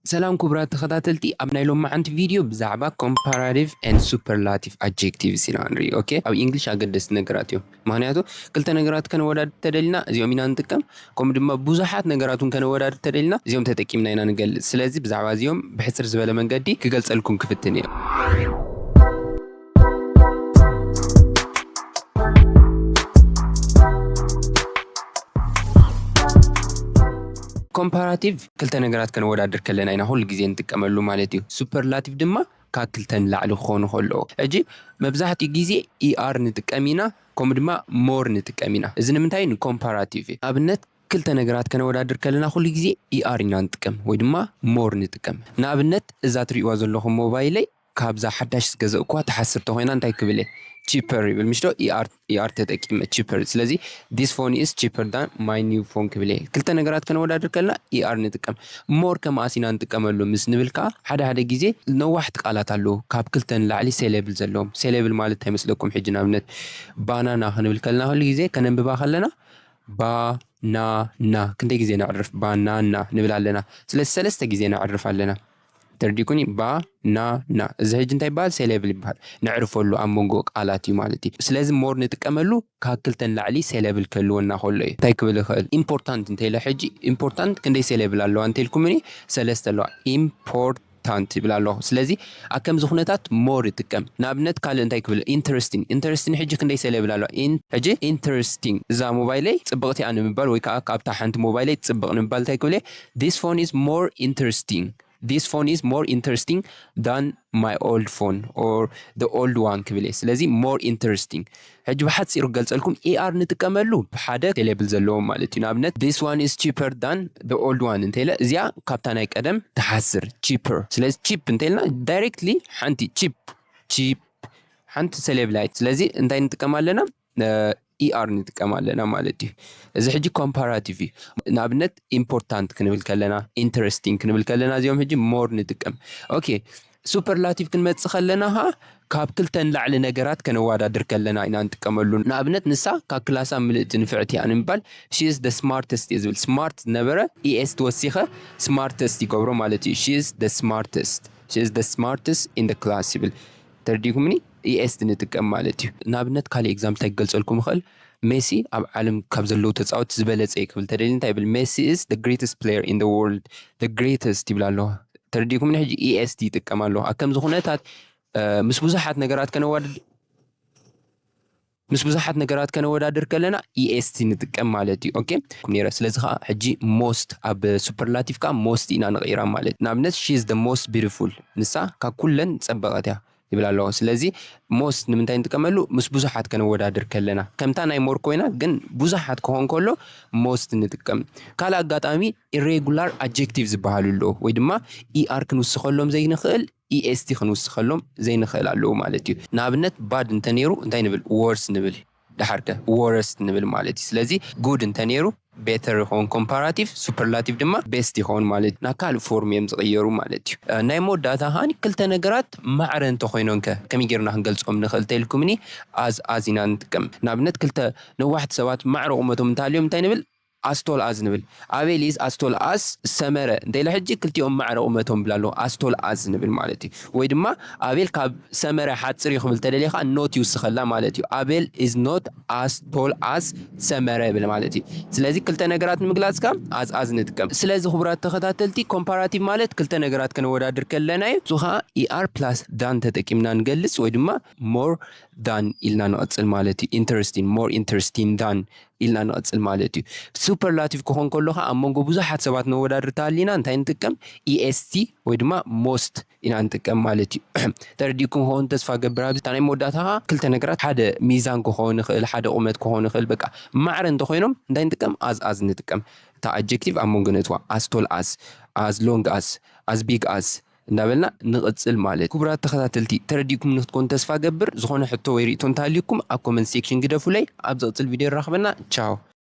ሰላም ክቡራት ተኸታተልቲ፣ ኣብ ናይ ሎማዓንቲ ቪድዮ ብዛዕባ comparative and superlative adjectives ኢና ንርኢ። ኦኬ፣ ኣብ ኢንግሊሽ ኣገደስቲ ነገራት እዮም። ምኽንያቱ ክልተ ነገራት ከነወዳድር ተደሊና እዚኦም ኢና ንጥቀም፣ ከምኡ ድማ ብዙሓት ነገራት እውን ከነወዳድር ተደሊና እዚኦም ተጠቂምና ኢና ንገልጽ። ስለዚ ብዛዕባ እዚኦም ብሕጽር ዝበለ መንገዲ ክገልጸልኩም ክፍትን እየ። ኮምፓራቲቭ ክልተ ነገራት ከነወዳድር ከለና ኢና ኩሉ ግዜ ንጥቀመሉ ማለት እዩ። ሱፐርላቲቭ ድማ ካብ ክልተ ንላዕሊ ክኾኑ ከለዉ። ሕጂ መብዛሕትኡ ግዜ ኢኣር ንጥቀም ኢና፣ ከምኡ ድማ ሞር ንጥቀም ኢና። እዚ ንምንታይ? ንኮምፓራቲቭ እዩ። ንኣብነት ክልተ ነገራት ከነወዳድር ከለና ኩሉ ግዜ ኢኣር ኢና ንጥቀም ወይ ድማ ሞር ንጥቀም። ንኣብነት እዛ ትሪእዋ ዘለኹም ሞባይለይ ካብዛ ሓዳሽ ዝገዘእኩዋ ትሓስር ተኾይና እንታይ ክብል እየ? ቺፐር ይብል ምሽዶ? ኢኣር ኢኣር ተጠቂመ ቺፐር። ስለዚ this phone is cheaper than my new phone ክብል እየ። ክልተ ነገራት ከነወዳድር ከለና ኢኣር ንጥቀም። ሞር ከመኣስ ኢና ንጥቀመሉ ምስ ንብል ከዓ ሓደ ሓደ ግዜ ነዋሕቲ ቃላት ኣለዉ ካብ ክልተ ንላዕሊ ሴሌብል ዘለዎም። ሴሌብል ማለት እንታይ መስለኩም? ሕጂ ንኣብነት ባናና ክንብል ከለና ኩሉ ግዜ ከነንብባ ከለና ባናና ክንደይ ግዜ ነዕርፍ? ባናና ንብል ኣለና። ስለዚ ሰለስተ ግዜ ነዕርፍ ኣለና። ተረዲእኩኒ? ባናና። እዚ ሕጂ እንታይ ይበሃል? ሴሌብል ይበሃል። ነዕርፈሉ ኣብ መንጎ ቃላት እዩ ማለት እዩ። ስለዚ ሞር ንጥቀመሉ ካብ ክልተ ንላዕሊ ሴሌብል ክህልወና ከሎ እዩ። እንታይ ክብል ይኽእል? ኢምፖርታንት እንተኢለ ሕጂ ኢምፖርታንት ክንደይ ሴሌብል ኣለዋ እንተኢልኩምኒ ሰለስተ ኣለዋ። ኢምፖርታንት ይብል ኣለኹ። ስለዚ ኣብ ከምዚ ኩነታት ሞር ይጥቀም። ንኣብነት ካልእ እንታይ ክብል? ኢንተረስቲንግ። ኢንተረስቲንግ ሕጂ ክንደይ ሴሌብል ኣለዋ? ኢን-፣ ሕጂ ኢንተረስቲንግ። እዛ ሞባይለይ ጽብቕቲ እያ ንምባል ወይ ከዓ ካብታ ሓንቲ ሞባይለይ ጽብቕ ንምባል እንታይ ክብል እየ? This phone is more interesting. This phone is more interesting than my old phone or the old one ክብል እየ። ስለዚ ሞር ኢንተረስቲንግ። ሕጂ ብሓፂሩ ክገልፀልኩም ኢኣር ንጥቀመሉ ሓደ ሴሌብል ዘለዎም ማለት እዩ። ንኣብነት this one is cheaper than the old one እንተኢለ እዚኣ ካብታ ናይ ቀደም ትሓስር ቺፐር። ስለዚ ቺፕ እንተኢልና ዳይሬክትሊ ሓንቲ ቺፕ ቺፕ ሓንቲ ሴሌብል ኣይ። ስለዚ እንታይ ንጥቀም ኣለና? ኢኣር ንጥቀም ኣለና ማለት እዩ። እዚ ሕጂ ኮምፓራቲቭ እዩ። ንኣብነት ኢምፖርታንት ክንብል ከለና፣ ኢንተረስቲንግ ክንብል ከለና እዚኦም ሕጂ ሞር ንጥቀም። ኦኬ፣ ሱፐርላቲቭ ክንመጽእ ከለና ኸዓ ካብ ክልተ ንላዕሊ ነገራት ከነወዳድር ከለና ኢና ንጥቀመሉ። ንኣብነት ንሳ ካብ ክላሳ ምልእቲ ንፍዕቲ እያ ንምባል she is the smartest እየ ዝብል። ስማርት ዝነበረ ኢኤስ ትወሲኸ ስማርተስት ይገብሮ ማለት እዩ። She is the smartest. She is the smartest in the class ይብል። ተረዲእኩምኒ? ኢኤስቲ ንጥቀም ማለት እዩ። ንኣብነት ካልእ ኤግዛምፕል እንታይ ክገልጸልኩም ይኽእል? ሜሲ ኣብ ዓለም ካብ ዘለዉ ተጻወቲ ዝበለጸ እዩ ክብል ተደልዩ እንታይ ይብል? Messi is the greatest player in the world. The greatest ይብል ኣሎ። ተረዲእኩምኒ? ሕጂ ኢኤስቲ ይጥቀም ኣሎ። ኣብ ከምዚ ኩነታት፣ እ፣ ምስ ብዙሓት ነገራት ከነወዳድ-፣ ምስ ብዙሓት ነገራት ከነወዳድር ከለና ኢኤስቲ ንጥቀም ማለት እዩ። ኦኬ? ነይረ። ስለዚ ኸዓ ሕጂ ሞስት ኣብ ሱፐርላቲቭ ከዓ ሞስት ኢና ንቕይራ ማለት። ንኣብነት she is the most beautiful፣ ንሳ ካብ ኩለን ጸበቐት እያ ይብል ኣለዎ። ስለዚ ሞስት ንምንታይ ንጥቀመሉ? ምስ ብዙሓት ከነወዳድር ከለና። ከምታ ናይ ሞር ኮይና ግን ብዙሓት ክኾን ከሎ ሞስት ንጥቀም። ካልእ ኣጋጣሚ ኢሬጉላር ኣጀክቲቭ ዝበሃሉ ኣለዉ ወይ ድማ ኢኣር ክንውስኸሎም ዘይንኽእል ኢኤስቲ ክንውስኸሎም ዘይንኽእል ኣለዉ ማለት እዩ። ንኣብነት ባድ እንተነይሩ እንታይ ንብል? ወርስ ንብል። ደሓርከ ወረስት ንብል ማለት እዩ። ስለዚ ጉድ እንተነይሩ ቤተር ይኸውን ኮምፓራቲቭ፣ ሱፐርላቲቭ ድማ ቤስት ይኸውን ማለት እዩ። ናብ ካልእ ፎርም እዮም ዝቕየሩ ማለት እዩ። እ፣ ናይ መወዳእታ ከኣ ክልተ ነገራት ማዕረ እንተኾይኖም ከ ከመይ ጌርና ክንገልጾም ንኽእል እንተኢልኩምኒ ኣዝ ኣዝ ኢና ንጥቀም። ንኣብነት ክልተ ነዋሕቲ ሰባት ማዕረ ቁመቶም እንተሃልዮም እንታይ ንብል? ኣስቶል ኣዝ ንብል። ኣቤል ኢዝ ኣስቶል ኣዝ ሰመረ እንተኢለ ሕጂ ክልቲኦም ማዕረ ቁመቶም ብላ ኣለዎ ኣስቶል ኣዝ ንብል ማለት እዩ። ወይ ድማ ኣቤል ካብ ሰመረ ሓጽር እዩ ክብል ተደሊኻ ኖት ይውስኸላ ማለት እዩ። ኣቤል ኢዝ ኖት ኣስቶል ኣዝ ሰመረ ብል ማለት እዩ። ስለዚ ክልተ ነገራት ንምግላጽ ከ ኣዝ ኣዝ ንጥቀም። ስለዚ ክቡራት ተኸታተልቲ ኮምፓራቲቭ ማለት ክልተ ነገራት ከነወዳድር ከለና እዩ። እሱ ኸኣ ኢኣር ፕላስ ዳን ተጠቂምና ንገልጽ ወይ ድማ ሞር ዳን ኢልና ንቐጽል ማለት እዩ። ኢንተረስቲንግ፣ ሞር ኢንተረስቲንግ ዳን ኢልና ንቐጽል ማለት እዩ። ሱፐርላቲቭ ክኾን ከሎ ኸዓ ኣብ መንጎ ብዙሓት ሰባት ነወዳድር ተሃሊና እንታይ ንጥቀም? ኢኤስቲ ወይ ድማ ሞስት ኢና ንጥቀም ማለት እዩ። ተረዲእኩም ክኸውን ተስፋ ገብር። ኣብዚ እታ ናይ መወዳእታ ኸዓ ክልተ ነገራት ሓደ ሚዛን ክኸውን ይኽእል፣ ሓደ ቁመት ክኸውን ይኽእል፣ በቃ ማዕረ እንተኾይኖም እንታይ ንጥቀም? ኣዝ ኣዝ ንጥቀም። እታ ኣጀክቲቭ ኣብ መንጎ ነጥዋ ኣስቶል ኣዝ፣ ኣዝ ሎንግ ኣዝ፣ ኣዝ ቢግ ኣዝ እንዳበልና ንቕጽል ማለት። ክቡራት ተኸታተልቲ ተረዲእኩም ንክትኮኑ ተስፋ ገብር። ዝኾነ ሕቶ ወይ ርእቶ እንተሃልዩኩም ኣብ ኮመንት ሴክሽን ግደፉለይ። ኣብ ዝቕጽል ቪድዮ ይራኽበና። ቻው።